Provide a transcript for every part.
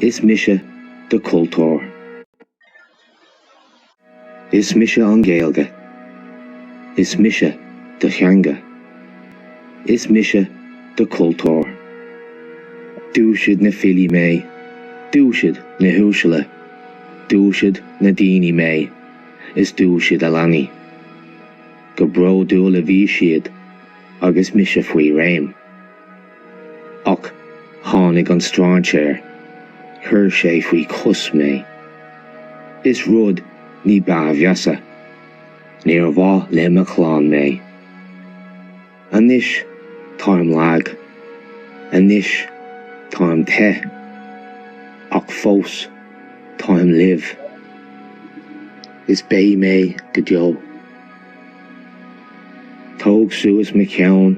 Is mise do chultúr. Is mise an Ghaeilge. Is mise do theanga. Is mise do chultúr. Dhúisigh na filí mé, dhúisigh na huaisle, dhúisigh na daoine mé, is dhúisigh a leanaí. Go bródúil a bhí siad agus mise faoi réim. Ach tháinig an strainséir, chuir sé faoi chois mé. Is rud ní ba mheasa, níor mhaith le mo chlann mé. Anois táim lag, anois táim te, ach fós táim libh. Is beidh mé go deo. Tóg suas mo cheann,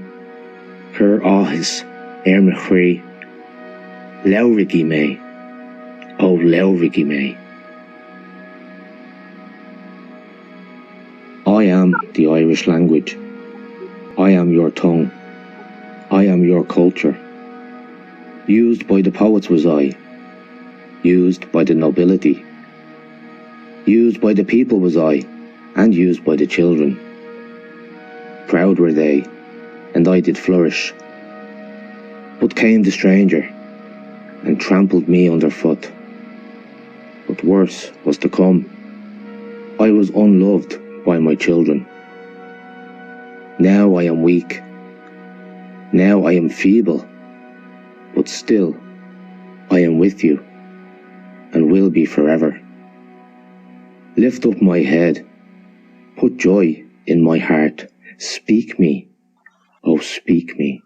cuir áthas ar mo chroí, labhraígí mé, ó labhraígí mé. I am the Irish language. I am your tongue. I am your culture. Used by the poets was I, used by the nobility. Used by the people was I, and used by the children. Proud were they, and I did flourish. But came the stranger, and trampled me under foot. But worse was to come. I was unloved by my children. Now I am weak. Now I am feeble. But still I am with you, and will be forever. Lift up my head, put joy in my heart, speak me, oh speak me.